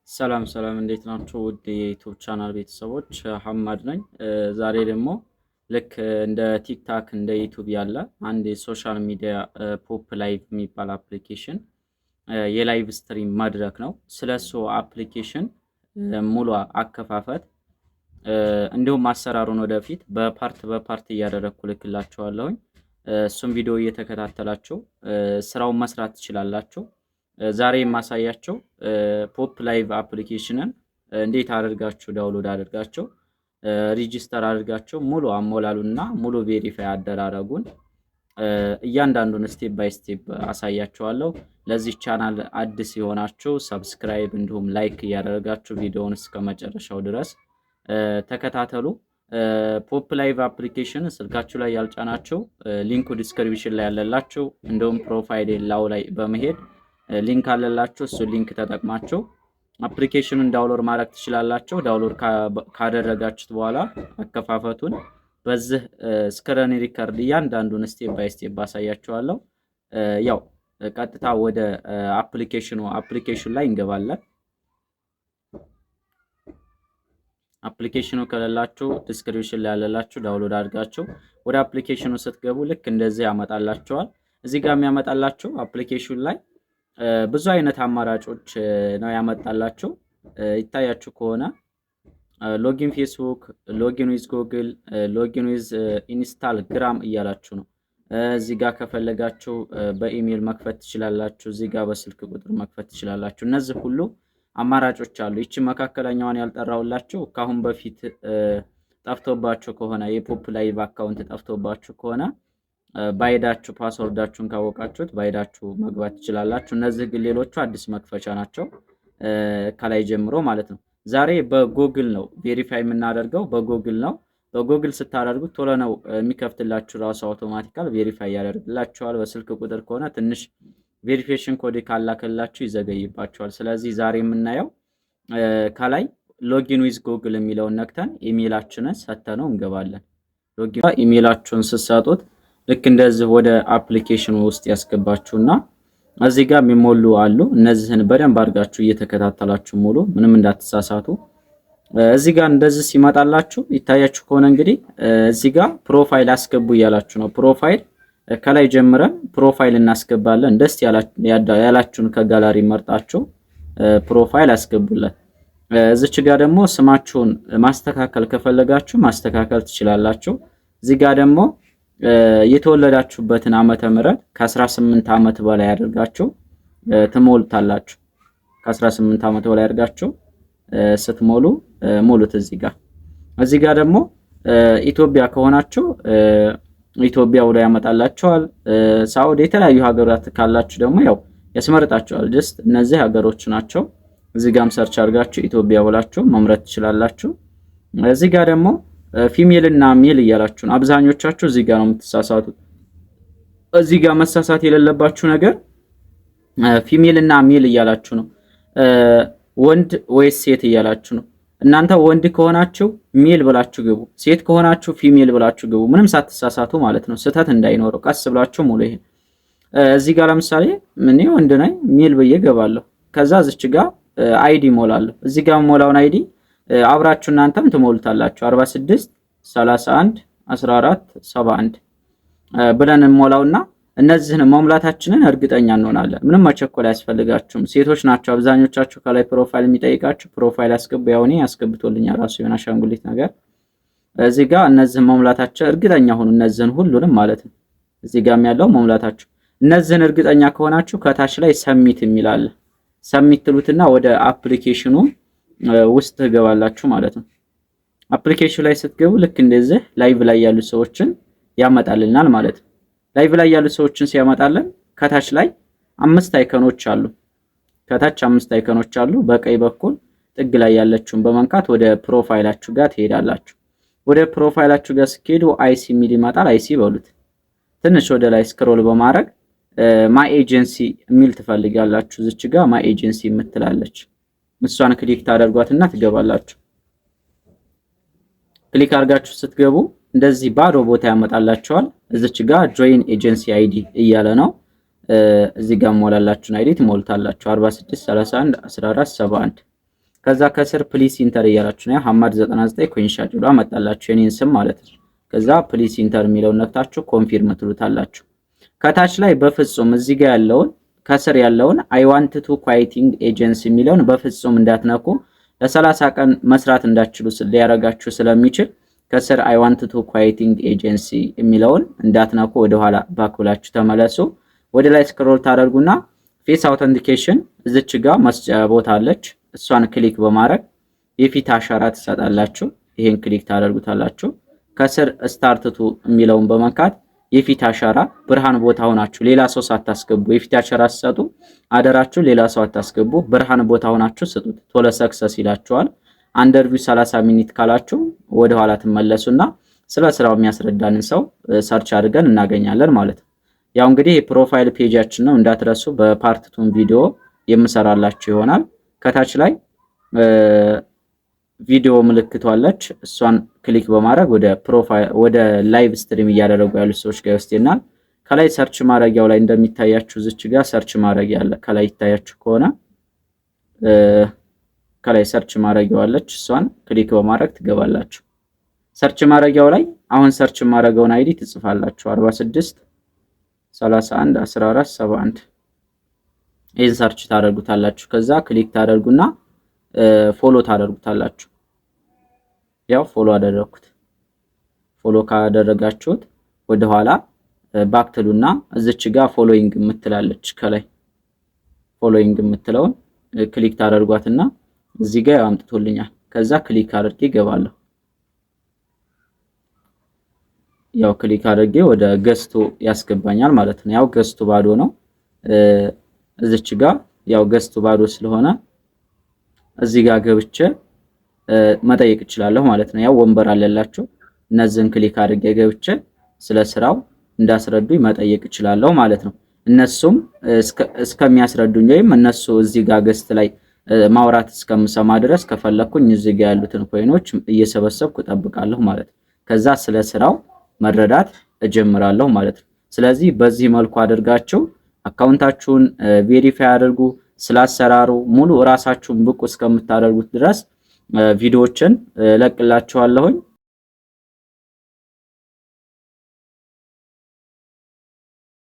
ሰላም ሰላም፣ እንዴት ናችሁ? ውድ የ YouTube channel ቤተሰቦች ሀማድ ነኝ። ዛሬ ደግሞ ልክ እንደ TikTok እንደ YouTube ያለ አንድ የ social media Pop Live የሚባል application የ live stream መድረክ ነው። ስለሱ application ሙሉ አከፋፈት እንዲሁም አሰራሩን ወደፊት በ part በ part እያደረግኩ ልክላችኋለሁኝ። እሱም ቪዲዮ እየተከታተላችሁ ስራውን መስራት ትችላላችሁ። ዛሬ የማሳያችሁ Pop Live application ን እንዴት አድርጋችሁ download አድርጋችሁ register አድርጋችሁ ሙሉ አሞላሉና ሙሉ verify አደራረጉን እያንዳንዱን step by step አሳያችኋለሁ። ለዚህ ቻናል አዲስ የሆናችሁ subscribe እንዲሁም like እያደረጋችሁ ቪዲዮውን እስከ መጨረሻው ድረስ ተከታተሉ። Pop Live application ስልካችሁ ላይ ያልጫናችሁ link ኡ description ላይ ያለላችሁ፣ እንዲሁም profile ላው ላይ በመሄድ link አለላችሁ። እሱ link ተጠቅማችሁ application ኑን download ማድረግ ትችላላችሁ። Download ካደረጋችሁት በኋላ አከፋፈቱን በዚህ screen record እያንዳንዱን step by step አሳያችኋለሁ። ያው ቀጥታ ወደ application ላይ እንገባለን። Application ኑ ከሌላችሁ description ላይ ያለላችሁ download አድርጋችሁ ወደ application ኑ ስትገቡ ልክ እንደዚህ ያመጣላችኋል። እዚህ ጋር የሚያመጣላችሁ application ላይ ብዙ አይነት አማራጮች ነው ያመጣላችሁ። ይታያችሁ ከሆነ login Facebook፣ login with Google፣ login with Instagram እያላችሁ ነው። እዚህ ጋር ከፈለጋችሁ በኢሜይል መክፈት ትችላላችሁ። እዚህ ጋር በስልክ ቁጥር መክፈት ትችላላችሁ። እነዚህ ሁሉ አማራጮች አሉ። ይቺ መካከለኛዋን ያልጠራሁላችሁ ከአሁን በፊት ጠፍቶባችሁ ከሆነ፣ የ Pop Live account ጠፍቶባችሁ ከሆነ በ ID ኣችሁ password ኣችሁን ካወቃችሁት በ ID ኣችሁ መግባት ትችላላችሁ። እነዚህ ግን ሌሎቹ አዲስ መክፈቻ ናቸው ከላይ ጀምሮ ማለት ነው። ዛሬ በጎግል ነው verify የምናደርገው፣ በጎግል ነው። በጎግል ስታደርጉት ቶሎ ነው የሚከፍትላችሁ፣ ራሱ automatical verify ያደርግላችኋል። በስልክ ቁጥር ከሆነ ትንሽ verification code ካላከላችሁ ይዘገይባችኋል። ስለዚህ ዛሬ የምናየው ከላይ login with Google የሚለውን ነክተን ኢሜይላችንን ሰተነው እንገባለን። Login ኢሜይላችሁን ስትሰጡት ልክ እንደዚህ ወደ application ኑ ውስጥ ያስገባችሁና እዚህ ጋር የሚሞሉ አሉ። እነዚህን በደንብ አድርጋችሁ እየተከታተላችሁ ሙሉ፣ ምንም እንዳትሳሳቱ። እዚህ ጋር እንደዚህ ሲመጣላችሁ ይታያችሁ ከሆነ እንግዲህ እዚህ ጋር profile አስገቡ እያላችሁ ነው። Profile ከላይ ጀምረን profile እናስገባለን። ደስ ያላችሁን ከጋላሪ መርጣችሁ profile አስገቡለት። እዚች ጋር ደግሞ ስማችሁን ማስተካከል ከፈለጋችሁ ማስተካከል ትችላላችሁ። እዚህ ጋር ደግሞ የተወለዳችሁበትን ዓመተ ምህረት ከ18 ዓመት በላይ አድርጋችሁ ትሞሉታላችሁ። ከ18 ዓመት በላይ አድርጋችሁ ስትሞሉ ሙሉት። እዚህ ጋር ደግሞ ኢትዮጵያ ከሆናችሁ ኢትዮጵያ ብሎ ያመጣላችኋል። ሳውዲ፣ የተለያዩ ሀገራት ካላችሁ ደግሞ ያው ያስመርጣችኋል። Just እነዚህ ሀገሮች ናቸው። እዚህ ጋርም search አድርጋችሁ ኢትዮጵያ ብላችሁ መምረጥ ትችላላችሁ። እዚህ ጋር ደግሞ female እና male እያላችሁ ነው። አብዛኞቻችሁ እዚህ ጋር ነው የምትሳሳቱት። እዚህ ጋር መሳሳት የሌለባችሁ ነገር female እና male እያላችሁ ነው። ወንድ ወይስ ሴት እያላችሁ ነው። እናንተ ወንድ ከሆናችሁ male ብላችሁ ግቡ፣ ሴት ከሆናችሁ female ብላችሁ ግቡ። ምንም ሳትሳሳቱ ማለት ነው፣ ስህተት እንዳይኖረው ቀስ ብላችሁ ሙሉ። ይሄን እዚህ ጋር ለምሳሌ እኔ ወንድ ነኝ፣ male ብዬ ገባለሁ። ከዛ እዚች ጋር ID ሞላለሁ። እዚህ ጋር ሞላውን ID አብራችሁ እናንተም ትሞሉታላችሁ። 46 31 14 71 ብለን እንሞላውና እነዚህን መሙላታችንን እርግጠኛ እንሆናለን። ምንም መቸኮል አያስፈልጋችሁም። ሴቶች ናቸው አብዛኞቻችሁ። ከላይ profile የሚጠይቃችሁ profile አስገቡ። ያው እኔ ያስገብቶልኛል ራሱ የሆነ አሻንጉሊት ነገር። እዚህ ጋር እነዚህን መሙላታቸው እርግጠኛ ሁኑ። እነዚህን ሁሉንም ማለት ነው። እዚህ ጋርም ያለው መሙላታችሁ እነዚህን እርግጠኛ ከሆናችሁ ከታች ላይ submit የሚል አለ። Submit ትሉትና ወደ application ኑ ውስጥ ትገባላችሁ ማለት ነው። Application ላይ ስትገቡ ልክ እንደዚህ live ላይ ያሉ ሰዎችን ያመጣልናል ማለት ነው። Live ላይ ያሉ ሰዎችን ሲያመጣልን ከታች ላይ አምስት icon ኖች አሉ። ከታች አምስት icon ኖች አሉ። በቀኝ በኩል ጥግ ላይ ያለችውን በመንካት ወደ profile ኣችሁ ጋር ትሄዳላችሁ። ወደ profile ኣችሁ ጋር ስትሄዱ I see የሚል ይመጣል። I see በሉት። ትንሽ ወደ ላይ scroll በማድረግ my agency የሚል ትፈልጋላችሁ። እዚች ጋር my agency የምትላለች እሷን click ታደርጓትና ትገባላችሁ። Click አድርጋችሁ ስትገቡ እንደዚህ ባዶ ቦታ ያመጣላችኋል። እዚች ጋር join agency ID እያለ ነው። እዚህ ጋር ሞላላችሁን ID ትሞልታላችሁ፣ 46 31 14 71። ከዛ ከስር please enter እያላችሁ ነው። ሀማድ 99 coin ሻጭ ብሎ አመጣላችሁ የኔን ስም ማለት ነው። ከዛ please enter የሚለውን ነክታችሁ confirm ትሉታላችሁ። ከታች ላይ በፍጹም እዚህ ጋር ያለውን፣ ከስር ያለውን "I want to quitting agency" የሚለውን በፍጹም እንዳትነኩ። ለ30 ቀን መስራት እንዳትችሉ ሊያረጋችሁ ስለሚችል ከስር "I want to quitting agency" የሚለውን እንዳትነኩ። ወደኋላ back ብላችሁ ተመለሱ። ወደ ላይ scroll ታደርጉና face authentication እዚች ጋር መስጫ ቦታ አለች። እሷን click በማድረግ የፊት አሻራ ትሰጣላችሁ። ይሄን click ታደርጉታላችሁ። ከስር start to የሚለውን በመንካት የፊት አሻራ ብርሃን ቦታ ሆናችሁ ሌላ ሰው ሳታስገቡ የፊት አሻራ ስትሰጡ አደራችሁ ሌላ ሰው አታስገቡ። ብርሃን ቦታ ሆናችሁ ስጡት። ቶሎ success ይላችኋል። Under review 30 minute ካላችሁ ወደ ኋላ ትመለሱና ስለ ስራው የሚያስረዳንን ሰው search አድርገን እናገኛለን ማለት ነው። ያው እንግዲህ የ profile page ኣችን ነው፣ እንዳትረሱ። በ part two ን ቪዲዮ የምሰራላችሁ ይሆናል። ከታች ላይ ቪዲዮ ምልክቷ አለች። እሷን click በማድረግ ወደ profile፣ ወደ live stream እያደረጉ ያሉ ሰዎች ጋር ይወስደናል። ከላይ search ማድረጊያው ላይ እንደሚታያችሁ እዚች ጋር search ማድረጊያ አለ። ከላይ ይታያችሁ ከሆነ ከላይ search ማድረጊያው አለች። እሷን click በማድረግ ትገባላችሁ። Search ማድረጊያው ላይ አሁን search የማደርገውን ID ትጽፋላችሁ፣ 46 31 14 71። ይህን search ታደርጉታላችሁ። ከዛ click ታደርጉና follow ታደርጉታላችሁ። ያው follow አደረግኩት። Follow ካደረጋችሁት ወደኋላ back ትሉና እዚች ጋር following የምትላለች፣ ከላይ following የምትለውን click ታደርጓትና እዚህ ጋር አምጥቶልኛል። ከዛ click አድርጌ እገባለሁ። ያው click አድርጌ ወደ guest ኡ ያስገባኛል ማለት ነው። ያው guest ኡ ባዶ ነው። እዚች ጋር ያው guest ኡ ባዶ ስለሆነ እዚህ ጋር ገብቼ መጠየቅ እችላለሁ ማለት ነው። ያው ወንበር አለላችሁ። እነዚህን click አድርጌ ገብቼ ስለ ስራው እንዳስረዱኝ መጠየቅ እችላለሁ ማለት ነው። እነሱም እስከሚያስረዱኝ ወይም እነሱ እዚህ ጋር guest ላይ ማውራት እስከምሰማ ድረስ ከፈለኩኝ እዚህ ጋር ያሉትን coin ኦች እየሰበሰብኩ እጠብቃለሁ ማለት ነው። ከዛ ስለ ስራው መረዳት እጀምራለሁ ማለት ነው። ስለዚህ በዚህ መልኩ አድርጋችሁ account ኣችሁን verify አድርጉ። ስለ አሰራሩ ሙሉ እራሳችሁን ብቁ እስከምታደርጉት ድረስ ቪዲዮዎችን እለቅላችኋለሁኝ።